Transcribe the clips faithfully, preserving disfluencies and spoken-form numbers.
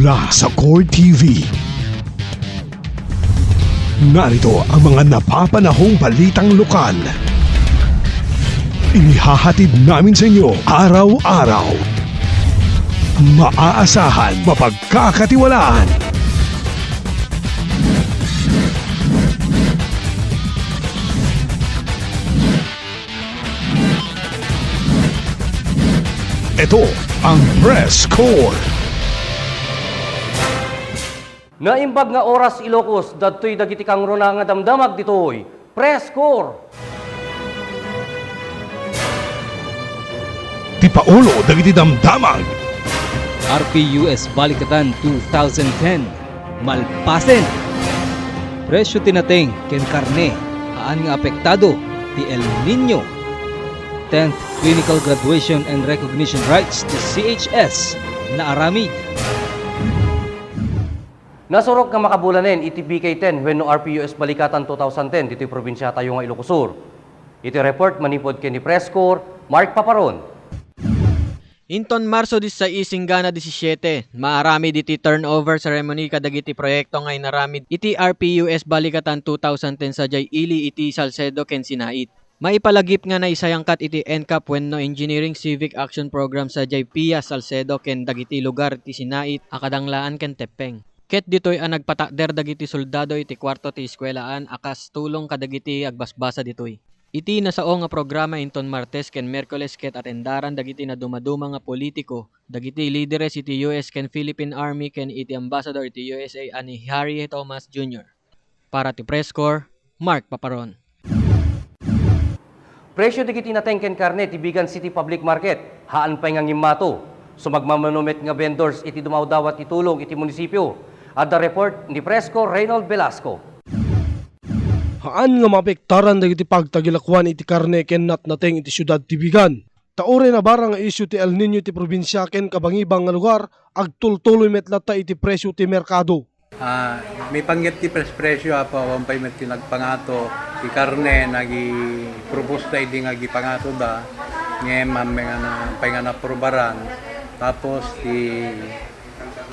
Sa Core T V. Narito ang mga napapanahong balitang lokal. Inihahatid namin sa inyo araw-araw. Maaasahan, mapagkakatiwalaan. Ito ang Press Corps. Naimbag nga oras, Ilocos, dagitoy dagiti kangruna nga damdamag ditoy Press Corps. Ti paulo dagiti damdamag. R P U S Balikatan two thousand ten. Malpasen! Presyo ti nateng ken karne, haan nga apektado ti El Niño. Tenth Clinical Graduation and Recognition Rites ti C H S naaramid. Nasurok nga makabulanen iti B K ten wenno R P U S Balikatan two thousand ten ditoy probinsiatayo nga Ilocos Sur. Iti report manipud ken ni Press Corps, Mark Paparon. Inton Marso disisais inggana disisiete, maaramid iti turnover ceremony kadagiti proyekto nga inaramid iti R P U S Balikatan two thousand ten sadiay ili iti Salcedo ken Sinait. Maipalagip nga naisayangkat iti N C A P wenno Engineering Civic Action Program sadiay P I A Salcedo ken dagiti lugar ti Sinait a Kadanglaan ken Teppeng. Ket ditoy a nagpatakder dagiti soldado iti kuarto ti eskuelaan a kas tulong kadagiti agbasbasa ditoy. Iti nasao nga programa inton Martes ken Miyerkules ket atendaran dagiti nadumaduma nga politiko, dagiti lideres iti U S ken Philippine Army ken iti Ambassador iti U S A a ni Harry Thomas Junior. Para ti Press Corps, Mark Paparon. Presyo dagiti nateng ken karne ti Vigan City Public Market, haan pay nga ngimmato. Sumagmamano met nga vendors iti dumawdawat ti tulong iti munisipio. Adda report ni Press Corps Reynold Velasco. Haan nga maapektaran dagiti pagtagilakuan iti karne ken natnateng iti siudad ti Vigan. Ta uray nabara nga isyu ti El Niño iti probinsia ken kabangibang nga lugar, agtultuloy met latta iti presyo ti merkado. Ah, maipanggep ti pres-, presyo, Apo, awan pay met ti nagpangato. Ti karne, nagi-propose da idi nga agipangatoda, ngem ammay nga na-, pay nga naaprubaran. Tapos ti,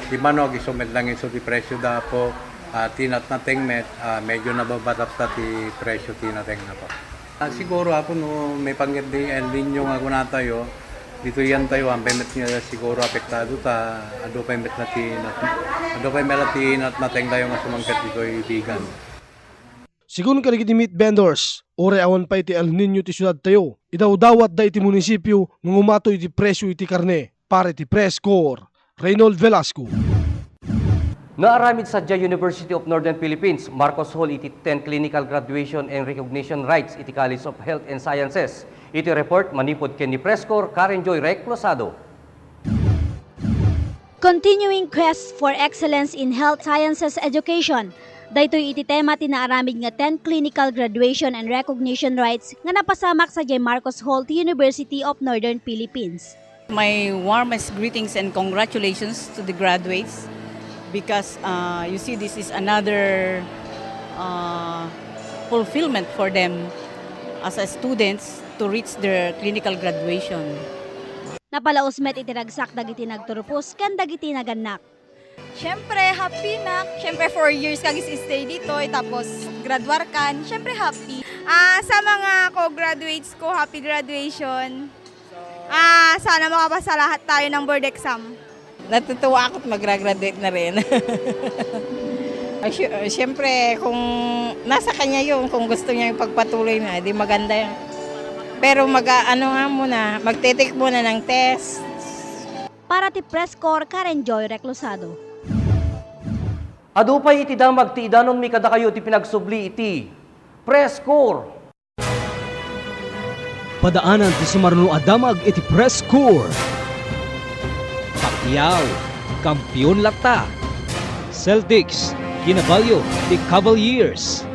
ti manok, isu met lang isu ti presyo da, Apo. Ah, ti natnateng met, ah, medyo nababa latta ti presyo ti nateng, Apo. Ah, siguro, Apo, no maipanggep ti El Niño nga kunatayo, ditoy yantayo, ampay met nga siguro apektado ta adu pay met na ti nat-, adu pay met la ti natnatengtayo nga sumangpet ditoy Vigan. Sigun kadagiti meat vendors, uray awan pay ti El Niño ti siudadtayo, idawdawatda iti munisipio nga ngumato iti presyo iti karne. Para iti Press Corps, Reynold Velasco. Naaramid sadiay University of Northern Philippines, Marcos Hall iti tenth Clinical Graduation and Recognition Rites iti College of Health and Sciences. Iti report manipud ken ni Press Corps Karen Joy Reclosado. Continuing Quest for Excellence in Health Sciences Education. Daytoy iti tema ti naaramid nga tenth Clinical Graduation and Recognition Rites nga napasamak sadiay Marcos Hall ti University of Northern Philippines. My warmest greetings and congratulations to the graduates because, uh, you see, this is another, uh, fulfillment for them as a students to reach their clinical graduation. Napalaos met iti ragsak dagiti nagturpos ken dagiti nagannak. Siyempre, happy nak. Siyempre, four years ka stay ditoy, tapos graduar kan. Siyempre, happy. Ah, sa mga co-graduates ko, happy graduation. Ah, sana makapasa lahat tayo ng board exam. Natutuwa ako at magra-graduate na rin. Ah, sy-, ah, siyempre, kung nasa kanya yun, kung gusto niya ipagpatuloy na, di maganda yun. Pero mag, ano nga muna, magte-take muna ng test. Para ti Press Corps, Karen Joy Reclosado. Adu pay iti damag ti idanonmi kadakayo ti pinagsubli iti Press Corps. Padaanan ti sumaruno a damag iti Press Corps. Pacquiao, kampiyon latta. Celtics, kinabalyo ti Cavaliers.